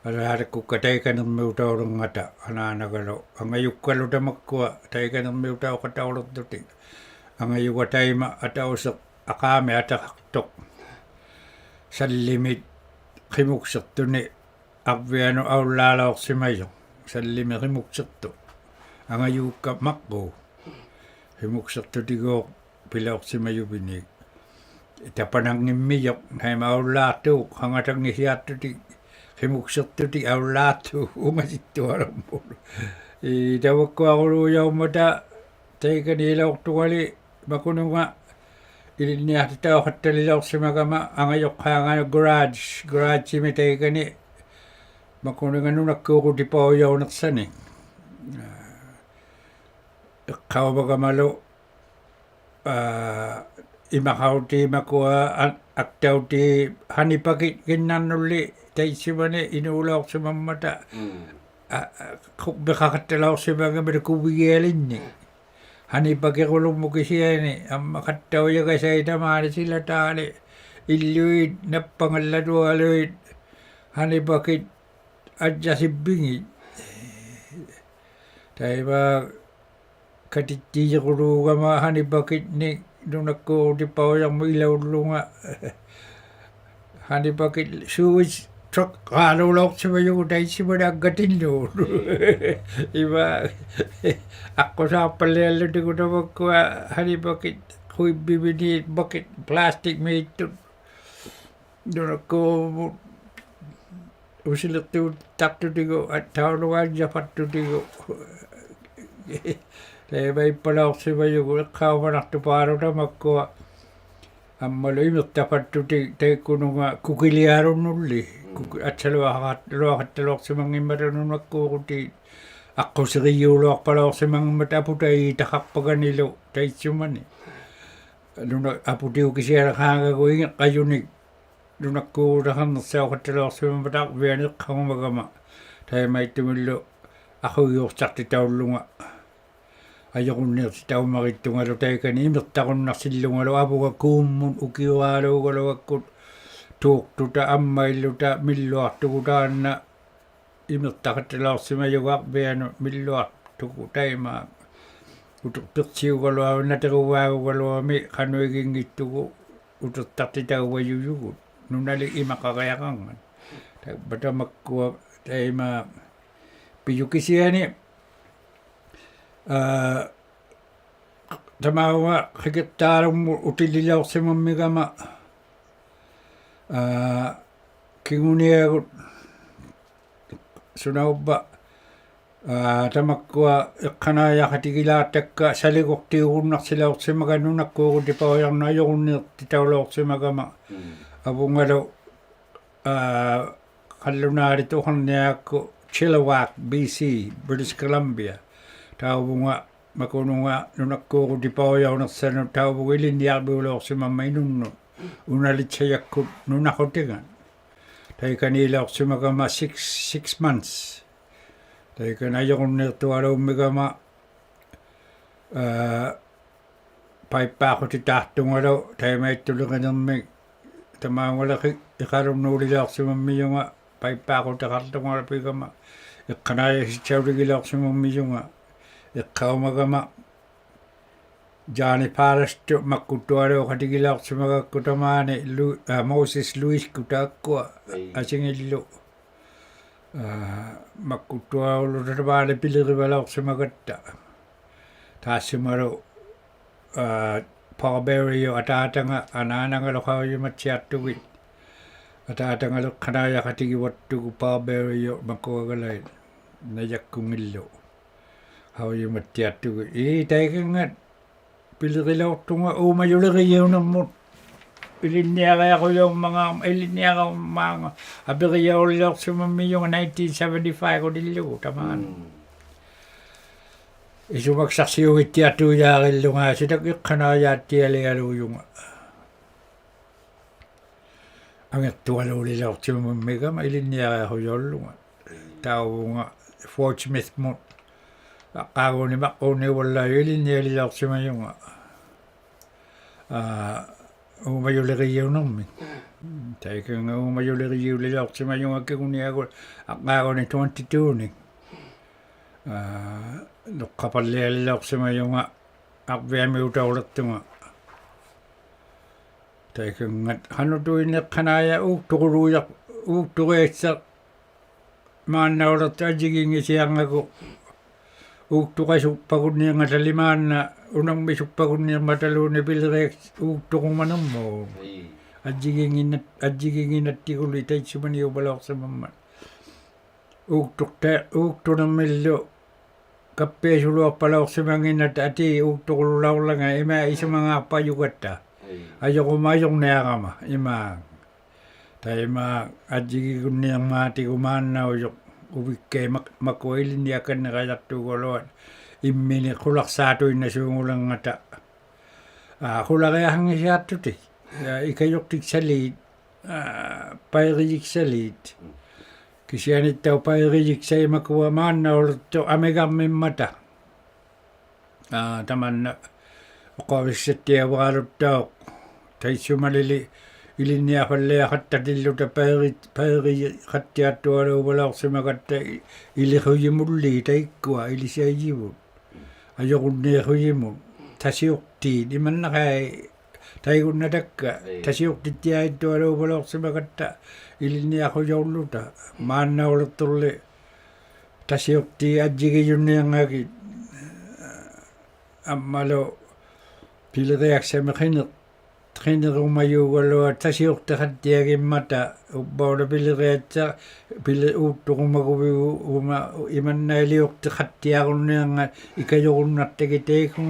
Ataatakkukka taikanirmiutaulinngata anaanagalu. Angajukkalu tamakkua taikanirmiutauqatauliqtutik. Angajuga taima atausiq aqaami ataqaqtuq. Sallimit qimuksiqtuni Arvianut aullaalauqsimajuq. Sallimit qimuksiqtuq. Angajukka maqquuq. Qimuksiqtutiguuq pilauqsimajuvinik. Tapanannginmijuq, taima aullaaqtuuq, qangatanngihiaqtutik, qimuksiqtutik aullaaqtuuq, ungasittualummut. Ii, tamakkuaquluujaummata, taikaniilauqtungali, makununga, ilinniaqtitauqattalilauqsimagama, angajuqqaanganut garage, garage-mi taikani, makununga nunakkuuqutipaujauniqsanik. Iqqauvagamalu, aa, imaqautii makua a-, aktautii hanipakit kinnarnulli taitsumani inuulauqsimammata, mm, a, a, qurviqaqattalauqsimangimmat kuvigialinnik. Hanipakirulummut kisiani, amma qattaujagasait tamaani silataani, illuit nappangallatualuit, hanipakit ajjasibbingit. Taima katittiijiruluugama hanipakitnik nunakkuurutipaujarmut ilaullunga. Hanipakit sewage truck-qaaluulauqsimajugut taitsumani aggatinnuut. Ima aqqusaaqpalliallutigu tamakkua hanipakit quibbiminiit bucket plastic-miittut. Nunakkuurummut usiliqtuutaqtutigu, a, taulugajapattutigu. Taima ippalauqsimajugut iqqaumanaqtupaalu tamakkua. Ammalu imiqtapattutik taikkununga kukilialunnulli. Kuki-, atsaluaqat-, luaqattalauqsimanngimmata nunakkuurutit. Aqqusirijiuluaqpalauqsimanngimmata aputajiitaqaqpaganilu taitsumani. Nuna-, aputiukisialaqaangagu ingiqqajunik nunakkuurutaqarniqsauqattalauqsimammata arvianik iqqaumagama. Taimaittumillu aqujuuqtaqtitaullunga. Ajurunniiqtitaumarittungalu taikani imiqtarunnaqsillungalu avunga kuummut ukiuaaluugaluakkut tuuqtuta ammailluta milluaqtugu taanna imiqtaqattalauqsimajugut arvianut milluaqtugu taima. Utuq piqsiugaluami natiruvaagugaluami qanuiginngittugu utiqtaqtitauvajujugut nunalik imaqariaqarngat. Tavva tamakkua taima pijuk kisiani, aa, tamaunga qikiqtaalummut utililauqsimammigama, aa, kinguniagut sunauvva, aa, tamakkua iqqanaijaqatigilaaqtakka saliguqtiugunnaqsilauqsimaga nunakkuurutipaujarnut ajurunniiqtitaulauqsimagama. Mm. Avungalu, aa, qallunaaliqtuqarniaqakku Chilliwack, B C, British Columbia. Tauvunga makununga nunakkuurutipaujauniqsanut tauvunga ilinniarviulauqsimammat inunnut unalitsajakkut nunaqutingat. Taikaniilauqsimagama six, six months. Taikani ajurunniiqtualuummigama, aa, paippaaqutitaaqtungalu taimaittulirinirmik tamaungalu iqa-, iqalunnuulilauqsimammijunga paippaaqutiqaqtungalu pigama iqqanaijasitsautigilauqsimammijunga iqqaumagama Johnny Palast makkuttualuuqatigilauqsimagakku tamaani Lu-, aa, Moses Lewis-kut taakkua. Ii. Asingillu. Aa, makkuttuaulluta tamaani pilirivalauqsimagatta. Taassumalu, aa, Paul Berry-juk ataatanga anaanangalu qaujimatsiaqtugit. Ataatangalu iqqanaijaqatigivattugu Paul Berry-juk makuagalait najakkunngillu qaujimatsiaqtugit. Ii, taikangat pilirilauqtunga uumajulirijiunirmut ilinniariaqujaumaanga, ilinniariaqujaumaanga apirijaulilauqsimammijunga nineteen seventy-five-utillugu tamaani. Mm. Isumaksaqsiugitsiaqtujaarillunga sitak iqqanaijaattialialuujunga. Angiqtualuulilauqsimammigama ilinniariaqujaullunga. Tauvunga Fort Smith-mut aqqaaguni maqquuniuvallaujut ilinnialilauqsimajunga. Aa, uumajulirijiunirmik. Taikanga uumajulirijiulilauqsimajunga kinguniagut aqqaaguni twenty-two-nik. Aa, nuqqapallialilauqsimajunga arviamiutauliqtunga. Taikangat qanutuinnaq iqqanaijaq uukturuluujaq, uukturijasaq maannauliqtuq ajjigiinngisiarnagu uuktuqasukpagunniirngatali maanna unangmisukpagunniirmataluunniit pilirijasaq uukturumanirmut. Ii. Ajjigiinnginnat-, ajjigiinnginnattiguli taitsumaniuvalauqsimammat. Uuktuqta-, uuktunirmillu kappiasuluaqpalauqsimannginnata atii uukturululaurlanga ima isumangaaqpajugatta. Ii. Ajuruma ajurniarama ima. Taima ajjigiigunniirmaatigu maannaujuq uvikkai mak-, makua ilinniakannirajaqtugaluat immini qulaqsaatuinnasuungulirngata. Aa, qulariaqanngisiaqtutik. Ja, ikajuqtiksaliit ᐋ, ᐸᐃᕆᔨᒃᓴᓖᑦ. ᑭᓯᐊᓂᑦᑕᐅᖅ ᐸᐃᕆᔨᒃᓴᐃᒪᑯᐊ ᒫᓐᓇᐅᓕᖅᑐᖅ ᐊᒥᒐᕐᒥᒻᒪᑕ. ᐋ, ᑕᒪᓐᓇ ᐅᖃᐅᓯᒃᓴᑦᑎᐊᕙᓗᑦᑕᐅᖅ. ᑕᐃᔅᓱᒪᓕᓕ ᐃᓕᓐᓂᐊᖅᐸᓪᓕᐊᖃᑦᑕᑎᓪᓗᑕ ᐸᐃᕆ-, ᐸᐃᕆᔨᖃᑦᑎᐊᖅᑐᐊᓘᕙᓚᐅᖅᓯᒪᒐᑦᑕ ᐃ-, ᐃᓕᖁᔨᒧᓪᓖᑦ ᑕᐃᒃᑯᐊ, ᐃᓕᓴᐃᔨᕗᑦ. ᐊᔪᕈᓐᓃᖁᔨᒧᑦ. ᑕᓯᐅᖅᑏᑦ, ᐃᒪᓐᓇᖃᐃ ᑕᐃᒍᓐᓇᑕᒃᑲ, ᐄ. ᑕᓯᐅᖅᑎᑦᑎᐊᕆᑦᑐᐊᓘᕙᓚᐅᖅᓯᒪᒐᑦᑕ ᐃᓕᓐᓂᐊᖁᔭᐅᓪᓗᑕ. ᒫᓐᓇᐅᓕᖅᑐᕐᓕ ᑕᓯᐅᖅᑏᑦ ᐊᔾᔨᒋᔪᓐᓃᕐᖓᒋᑦ. ᐊᒻᒪᓗ ᐱᓕᕆᐊᒃᓴᒥᒃ ᕿᓂᖅ-, ᕿᓂᕈᒪᔫᒐᓗᐊᑦ ᑕᓯᐅᖅᑎᖃᑦᑎᐊᕆᒻᒪᑕ ᐅᕝᕙᐅᓇ ᐱᓕᕆᐊᑦᓴᖅ, ᐱᓕ-, ᐆᑦᑐᕈᒪᒍᕕᐅ-, ᐅᒪ-, ᐃᒪᓐᓇᐃᓕᐅᖅᑎᖃᑦᑎᐊᕈᓐᓃᕐᖓᑦ ᐃᑲᔪᕈᓐᓇᖅᑕᒋᑦ ᑕᐃᑯᖓ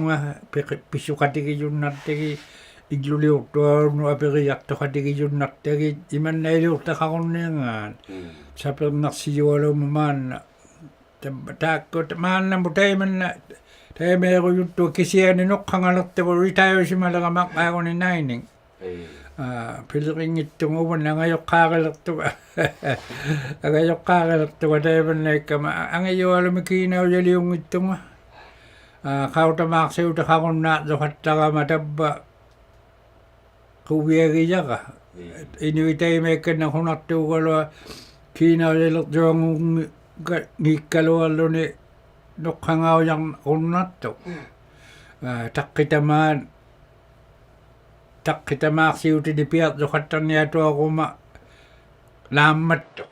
ᐱᖃ-, ᐱᓱᖃᑎᒋᔪᓐᓇᖅᑕᒋᑦ, ᐃᒡᓗᓕᐅᖅᑐᐊᓗᓐᓄᑦ ᐊᐱᕆᔭᖅᑐᖃᑎᒋᔪᓐᓇᖅᑕᒋᑦ, ᐃᒪᓐᓇᐃᓕᐅᖅᑎᖃᕈᓐᓃᕐᖓᑦ. ᒻᒻ. ᓴᐱᕐᓇᖅᓯᔪᐊᓘᒻᒪᑦ ᒫᓐᓇ. ᑕᒻ-, ᑖᒃᑯᐊ ᒫᓐᓇᒧᑦ ᑕᐃᒪᓐᓇ, ᑕᐃᒪᐃᕈᔪᑦᑐᖅ ᑭᓯᐊᓂ ᓄᖅᑲᖓᓕᖅᑐᒍᑦ ᕆᑕᐅᓯᒪᓕᕋᒪ ᐊᕐᕌᒍᓂ ᓇᐃᓂᖕ. ᐄ. ᐋ, ᐱᓕᕆᙱᑦᑐᖓ ᐅᕙᓐ ᐊᖓᔪᖅᑳᕆᓕᖅᑐᖓ. ᐊᖓᔪᖅᑳᕆᓕᖅᑐᖓ ᑕᐃᒪᓐᓇᐃᒃᑲᒪ, ᐊᖓᔪᐊᓗᒻᒥᒃ ᑮᓇᐅᔭᓕᐅᙱᑦᑐᖓ. ᐋ, ᖃᐅᑕᒫᖅᓯᐅᑎᖃᕈᓐᓈᕐᔪᖃᑦᑕᕋᒪ ᑕᕝᕙ ᖁᕕᐊᒋᔭᕋ. ᐄ. ᐃᓄᐃᑦ ᑕᐃᒪᐃᒃᑲᓐᓂᖅ ᓱᓇᖅᑑᒐᓗᐊᑦ ᑮᓇᐅᔭᓕᕐᔪᐊᖑᙱ-, ᑲ-, ᙱᒃᑲᓗᐊᓗᓂ ᓄᖅᑲᖓᐅᔭᕈᓐᓇᖅᑐᖅ. ᒻᒻ. ᐋ, ᑕᖅᑭᑕᒫᑦ, ᑕᖅᑭᑕᒫᖅᓯᐅᑎᓂ ᐱᐊᕐᔪᖃᑦᑕᕐᓂᐊᑐᐊᕈᒪ ᓈᒻᒪᑦᑐᖅ.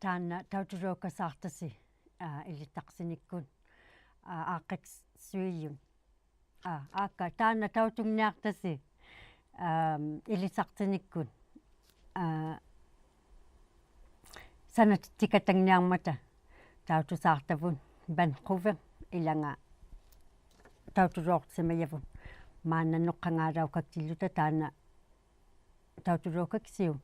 ᑖᓐᓇ ᑕᐅᑐᓚᐅᑲᓵᖅᑕᓯ, ᐋ, ᐃᓕᑕᖅᓯᓂᒃᑯᑦ, ᐋ, ᐋᖅᑭᒃᓱᐃᔪᑦ. ᐋ, ᐋᒃᑲ, ᑖᓐᓇ ᑕᐅᑐᖕᓂᐊᖅᑕᓯ, ᐋᒻ, ᐃᓕᓴᖅᓯᓂᒃᑯᑦ, ᐋ, ᓴᓇᑎᑦᑎᖃᑦᑕᖕᓂᐊᕐᒪᑕ ᑕᐅᑐᓵᖅᑕᕗᑦ Vancouver, ᐃᓚᖓ ᑕᐅᑐᓚᐅᖅᓯᒪᔭᕗᑦ. ᒫᓐᓇ ᓄᖅᑲᖓᓚᐅᑲᒃᑎᓪᓗᑕ ᑖᓐᓇ ᑕᐅᑐᓚᐅᑲᒃᓯᐅᒃ.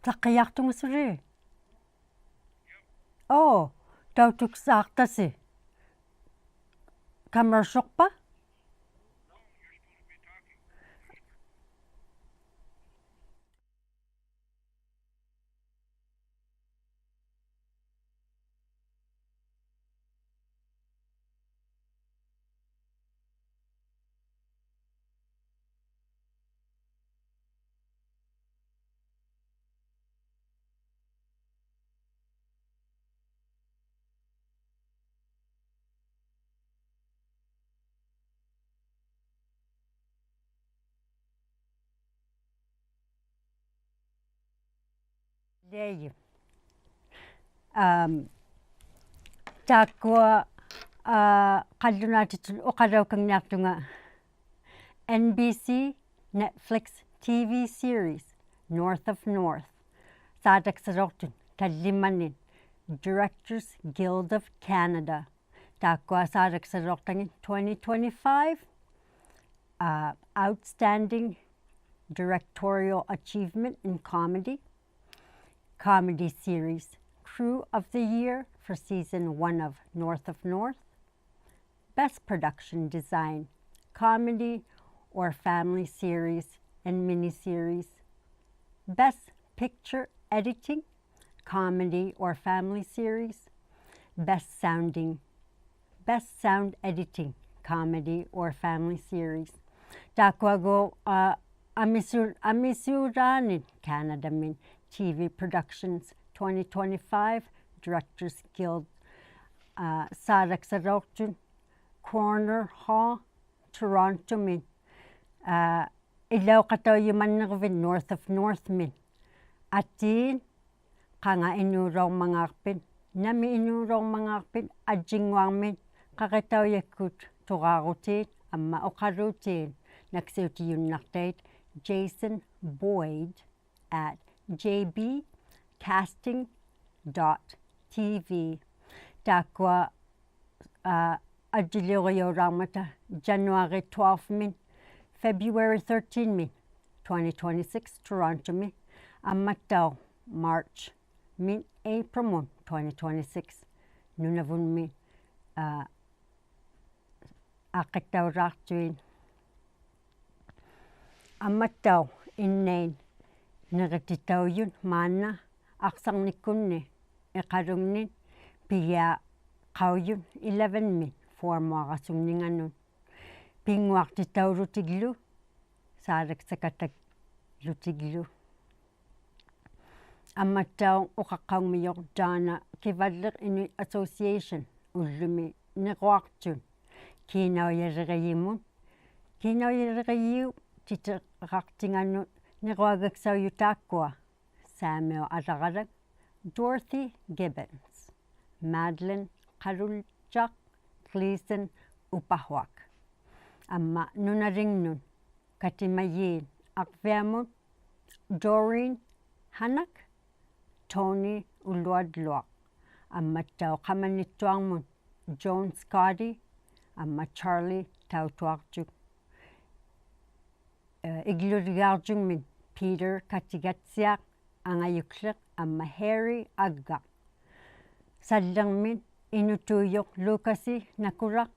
ᑕᕐᕆᔭᖅᑐᖓ ᓱᓕ. ᐆ, ᑕᐅᑐᒃᓵᖅᑕᓯ. ᑲᒪᕐᓱᖅᐸ? ᓕᐊᔪᖅ. ᐊᒻ, ᑖᒃᑯᐊ, ᐋ, ᖃᓪᓗᓈᑎᑐᑦ ᐅᖃᓚᐅᑲᖕᓂᐊᖅᑐᖓ N B C Netflix T V series North of North. ᓵᓚᒃᓴᓚᐅᖅᑐᑦ ᑕᓪᓕᒪᓂᒃ Directors Guild of Canada. ᑖᒃᑯᐊ ᓵᓚᒃᓴᓚᐅᖅᑕᖏᑦ twenty twenty-five, uh, Outstanding Directorial Achievement in Comedy, Comedy Series, Crew of the Year for Season one of North of North, Best Production Design, Comedy or Family Series and Miniseries, Best Picture Editing, Comedy or Family Series, Best Sounding, Best Sound Editing, Comedy or Family Series. ᑖᒃᑯᐊᒎᖅ, ᐋ, ᐊᒥᓲ-, ᐊᒥᓲᓛᓂᒃ Canada-ᒥᑦ T V Productions twenty twenty-five Directors Guild, ᐋ, ᓵᓚᒃᓴᓚᐅᖅᑐᑦ Koerner Hall, Toronto-ᒥᑦ, ᐋ, ᐃᓚᐅᖃᑕᐅᔪᒪᓐᓂᕈᕕᑦ North of North-ᒥᑦ. ᐊᑏᑦ, ᖃᖓ ᐃᓅᓚᐅᕐᒪᖔᖅᐱᑦ, ᓇᒥ ᐃᓅᓚᐅᕐᒪᖔᖅᐱᑦ, ᐊᔾᔨᙳᐊᕐᒥᑦ, ᖃᕆᑕᐅᔭᒃᑯᑦ ᑐᕌᕈᑏᑦ, ᐊᒻᒪ ᐅᖃᓘᑏᑦ, ᓇᒃᓯᐅᑎᔪᓐᓇᖅᑕᐃᑦ, Jason Boyd at J B casting dot T V. ᑖᒃᑯᐊ, ᐋ, ᐊᔾᔨᓕᐅᕆᔭᐅᓛᕐᒪᑕ January twelve-ᒥᑦ February thirteen-ᒥᑦ twenty twenty-six Toronto-ᒥ, ᐊᒻᒪᑦᑕᐅᖅ March-ᒥᑦ April-ᒧᑦ twenty twenty-six ᓄᓇᕗᒻᒥ, ᐋ, ᐋᖅᑭᑕᐅᓛᖅᑐᐃᑦ. ᐊᒻᒪᑦᑕᐅᖅ ᐃᓐᓇᐃᑦ ᓂᕆᑎᑕᐅᔪᑦ ᒫᓐᓇ ᐊᖅᓴᕐᓂᒃᑯᓐᓂ ᐃᖃᓗᖕᓂᑦ ᐱᒋᐊᖃᐅᔪᑦ eleven-ᒥᑦ four-ᒧᐊᕋᓱᖕᓂᖓᓄᑦ. ᐱᙳᐊᖅᑎᑕᐅᓗᑎᒡᓗ, ᓵᓚᒃᓴᑲᑕᓗᑎᒡᓗ. ᐊᒻᒪᑦᑕᐅᖅ ᐅᖃᖅᑲᐅᖕᒥᔪᖅ Donna Kivalliq, Inuit Association ᐅᓪᓗᒥ ᓂᕈᐊᖅᑐᑦ ᑮᓇᐅᔭᓕᕆᔨᒧᑦ, ᑮᓇᐅᔭᓕᕆᔨᐅᑉ ᑎᑎᕋᖅᑎᖓᓄᑦ ᓂᕈᐊᒐᒃᓴᐅᔪᑦ ᑖᒃᑯᐊ Samuel Alagalak, Dorothy Gibbons, Madeline Qaluljaq, Gleason Upahuak. ᐊᒻᒪ ᓄᓇᓕᖕᓄᑦ ᑲᑎᒪᔩᑦ ᐊᕐᕕᐊᒧᑦ Doreen Hannak, Tony Uluadluaq, ᐊᒻᒪᑦᑕᐅᖅ ᖃᒪᓂᑦᑐᐊᕐᒧᑦ Joan Scotty, ᐊᒻᒪ Charlie Tautuarjuk. ᐃᒡᓗᓕᒑᕐᔪᖕᒥᑦ Peter Katigatsiaq, ᐊᖓᔪᒃᖠᖅ, ᐊᒻᒪ Harry Aggaq. ᓴᓪᓕᕐᒥᑦ ᐃᓄᑑᔪᖅ Lucas-ᐃ ᓇᑯᓚᖅ,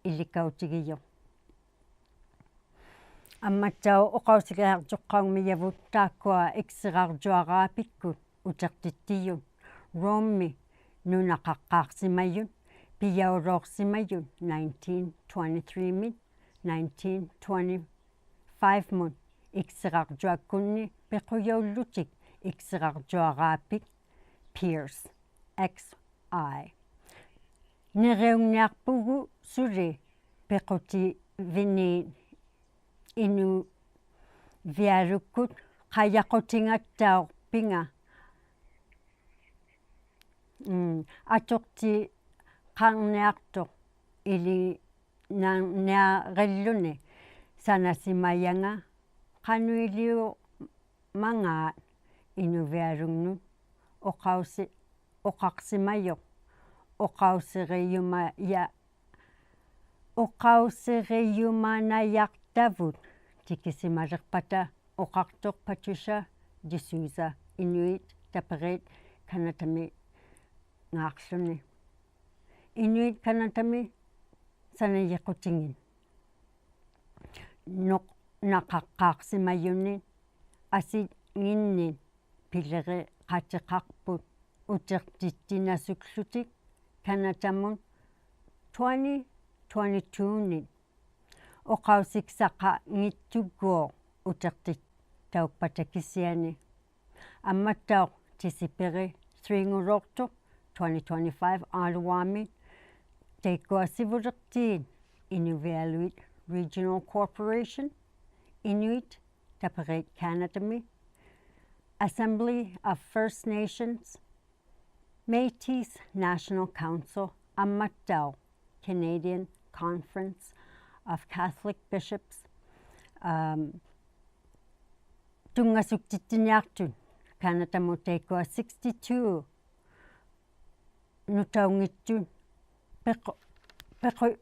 ᐃᓕᑲᐅᑎᒋᔪᖅ. ᐊᒻᒪᑦᑕᐅᖅ ᐅᖃᐅᓯᕆᐊᕐᔪᖅᑲᐅᖕᒥᔭᕗᑦ ᑖᒃᑯᐊ ᐃᒃᓯᕋᕐᔪᐊᕌᐱᒃᑯᑦ ᐅᑎᖅᑎᑦᑎᔪᑦ Rome-ᒥ ᓄᓇᖃᖅᑳᖅᓯᒪᔪᑦ, ᐱᔭᐅᓚᐅᖅᓯᒪᔪᑦ nineteen twenty-three-ᒥᑦ nineteen twenty-five-ᒧᑦ ᐃᒃᓯᕋᕐᔪᐊᒃᑯᓐᓂ ᐱᖁᔭᐅᓪᓗᑎᒃ ᐃᒃᓯᕋᕐᔪᐊᕌᐱᒃ Pearce, X I. ᓂᕆᐅᖕᓂᐊᖅᐳᒍᑦ ᓱᓕ ᐱᖁᑎᕕᓃᑦ ᐃᓄᕕᐊᓗᒃᑯᑦ ᖃᔭᖁᑎᖓᑦᑕᐅᖅ ᐱᖓ, ᒻ, ᐊᑐᖅᑎᖃᕐᓂᐊᖅᑐᖅ ᐃᓕᓐᓂᐊᕆᓪᓗᓂ ᓴᓇᓯᒪᔭᖓ ᖃᓄᐃᓕᐅᕐᒪᖔᑦ ᐃᓄᕕᐊᓗᖕᓄᑦ ᐅᖃᐅᓯ-, ᐅᖃᖅᓯᒪᔪᖅ, ᐅᖃᐅᓯᕆᔪᒪᔭ-, ᐅᖃᐅᓯᕆᔪᒪᓇᔭᖅᑕᕗᑦ ᑎᑭᓯᒪᓕᖅᐸᑕ ᐅᖃᖅᑐᖅ Patricia D'Souza Inuit Tapiriit Kanatami ngaaqłuni. Inuit Kanatami sanajiqutingin nuq-, naqaqqaaqsimajunit asinginnin piliriqatiqaqput utiqtittinasukłutik Kanatamut twenty twenty-two-nit. Uqausiksaqanngittuguuq utiqtittaukpata kisiani. Ammattauq Tisipiri three-nguluuqtuq twenty twenty-five Ottawa-mi, taikkua sivuliqtiit Inuvialuit Regional Corporation, Inuit Tapiriit Kanatami, Assembly of First Nations, Métis National Council, ammattauq Canadian Conference of Catholic Bishops, um, tunngasuktittinniaqtut Kanatamut taikkua sixty-two nutaunngittunik piqu-, piqu-,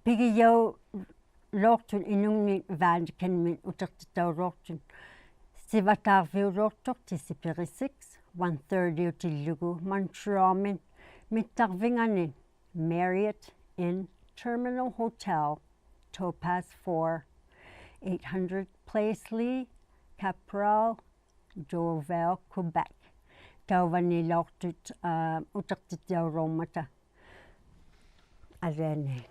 pigijauluuqtut inungnik Vatican-mit utiqtitauluuqtut. Sivataarviuluuqtuq Tisipiri six, one thirty-utillugu Montreal-mit mittarvinganit Marriott Intercontinental Hotel, Topaz four, eight hundred Place Lee Capral, Dorval, Quebec. Tauvaniluuqtut, aa, utiqtitauluungmata. Alianai.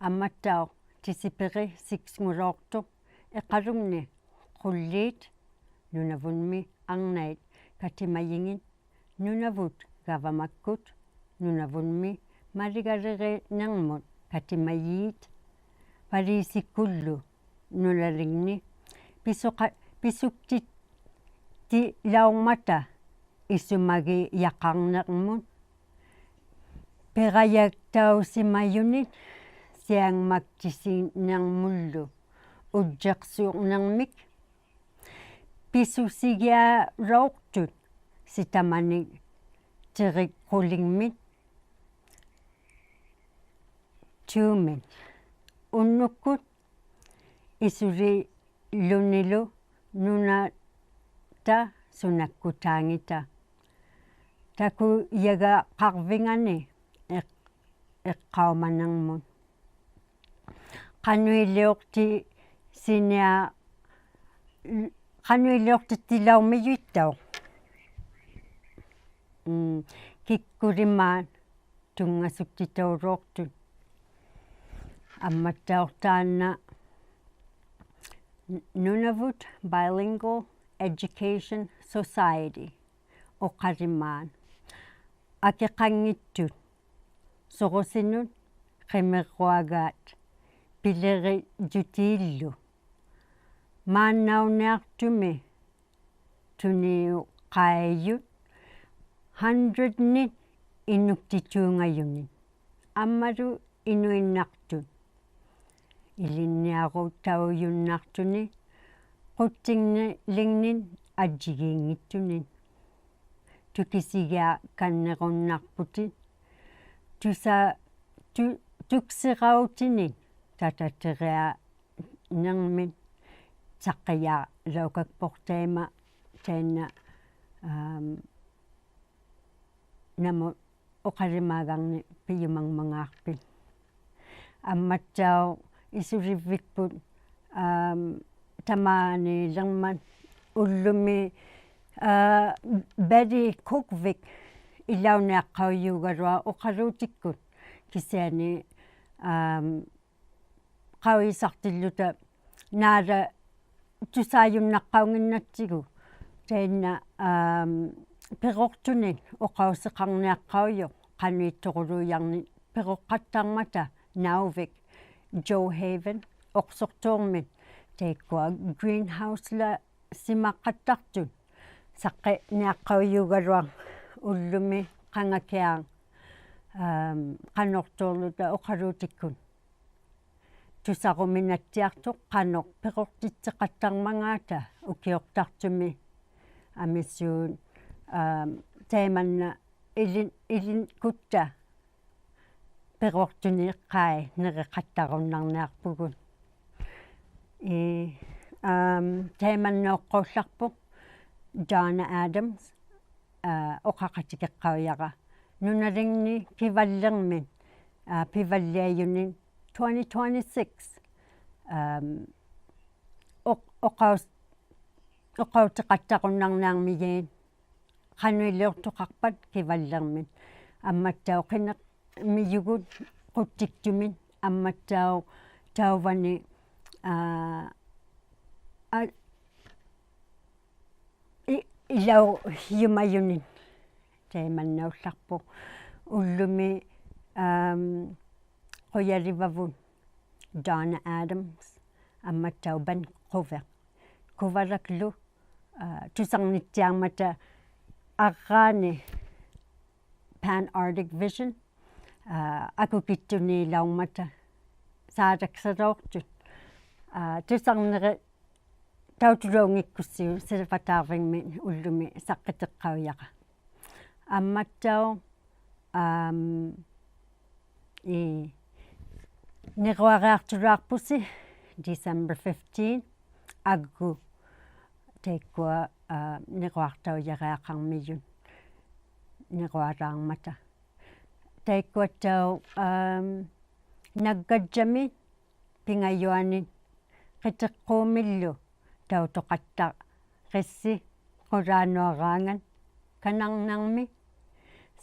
Ammattauq Tisipiri six-nguluuqtuq Iqalungni qulliit Nunavummi arnait katimajingit Nunavut gavamakkut Nunavummi maligalirinirmut katimajiit paliisikkullu nunalingni pisuqa-, pisuktittilaungmata isumagijaqarnirmut pirajaktausimajunit siangmaktisinirmullu ujjiqsurnirmik. Pisusigialuuqtut sitamanik tiriqulingmit two-mit. Unnukkut isulilunilu nunata sunakkutaangita takujagaqarvingani iq-, iqqaumanirmut. Qanuiliuqtisinia-, qanuiliuqtittilaungmijuttauq. Mm, kikkulimaat tunngasuktitauluuqtut. Ammattauq taanna Nunavut Bilingual Education Society uqalimaat. Akiqanngittut surusinut qimirruagaat pilirijjutiillu maannauniaqtumi tuniuqaijut hundred-nit inuktituungajunit ammalu inuinnaqtut ilinniarutaujunnaqtunit quttingnilingnin ajjigiinngittunit. Tukisigiakannirunnaqputit tusa-, tu-, tuksirautinit tatatirianirmit. Saqqijaalaukakpuq taima tainna, am, namut uqalimaagarni pijumangmangaaqpit. Ammattauq isulivikput, am, tamaanilirmat ullumi, a, Betty Cookvik ilauniaqqaujugaluaq Uqaluutikkut kisiani, am, qaujisaqtilluta naala tusaajunnaqaunginnatsigu tainna, am, piruqtunit uqausiqarniaqqaujuq qanuitturuluujarnit piruqattarmata Nauvik, Gjoa Haven, Uqsuqtuurmit, taikkua greenhouse-laqsimmaqattaqtut saqqiniaqqaujugaluaq ullumi Qangakiaq, am, qanuqtuurluta Uqaluutikkut. Tusaruminattiaqtuq qanuq piruqtitsiqattarmangaata ukiuqtaqtumi amisuut, am, taimanna ilin-, ilikkutta piruqtuni qai niriqattarunnarniaqpugut. Ii, am, taimannauqquullaqpuq Donna Adams, aa, uqaqatigiqqaujara nunalingni Kivallirmit, aa, pivalliajunit twenty twenty-six, am, uq-, uqaus-, uqautiqattarunnarniarmijiit qanuiliuqtuqaqpat Kivallirmit. Ammattauq qiniqmijugut quttiktumit, ammattauq tauvani, aa, a-, i-, ilaujumajunit. Taimannaullaqpuq. Ullumi, am, qujalivavut Donna Adams, ammattauq Vancouver. Kuvalaklu, aa, tusarnittiarmata arraani Pan Arctic Vision, aa, akukittuniilaurmata saalaksalauqtut, aa, tusarniri tautulunngikkussiuk silvataarvingmit ullumi saqqitiqqaujara. Ammattauq, am, ii, niruariaqtulaaqpusi December fifteen, aggu taikkua, aa, niruaqtaujariaqarmijut nirualaarmata. Taikkuattauq, am, naggajjamit pingajuanit qitiqquumillu tautuqattaqissi qulaanuaraangat Kanarnarmi,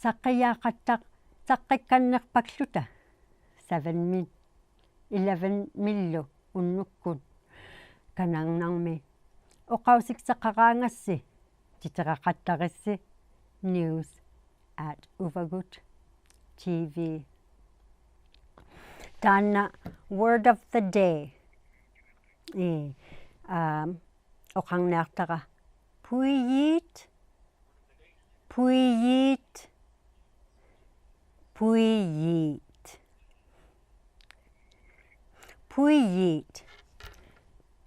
saqqijaaqattaq saqqikkanniqpakłuta seven-mit eleven-millu unnukkut Kanarnarmi. Uqausiksaqaraangassi titiraqattarissi news at uvagut T V. Taanna word of the day. Ii, am, uqarniaqtara puijiit, puijiit, puijiit. Puijiit.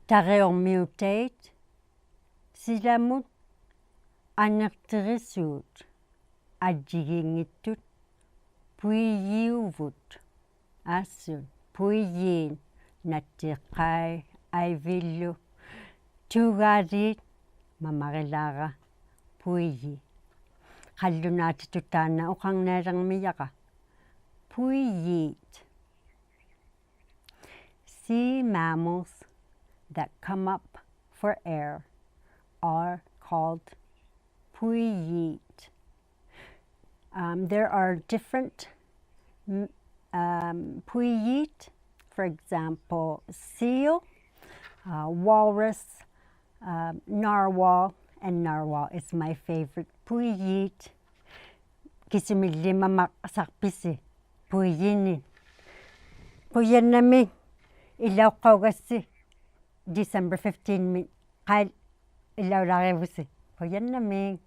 Tariurmiutait silamut aniqtirisuut ajjigiinngittut puijiuvut. Assut puijiit nattiiqqai aiviillu tuugaaliit mamarilaara puiji. Qallunaatitut taanna uqarnialirmijara. Puijiit. Sea mammals that come up for air are called puijiit. Um, there are different, m-, um, puijiit, for example, seal, uh, walrus, uh, narwhal, and narwhal is my favorite puijiit. Kisumilli mamaqsaqpisi puijiinit? Qujannamiik ilauqqaugassi December fifteen-mit qai ilaulaarivusi. Qujannamiik.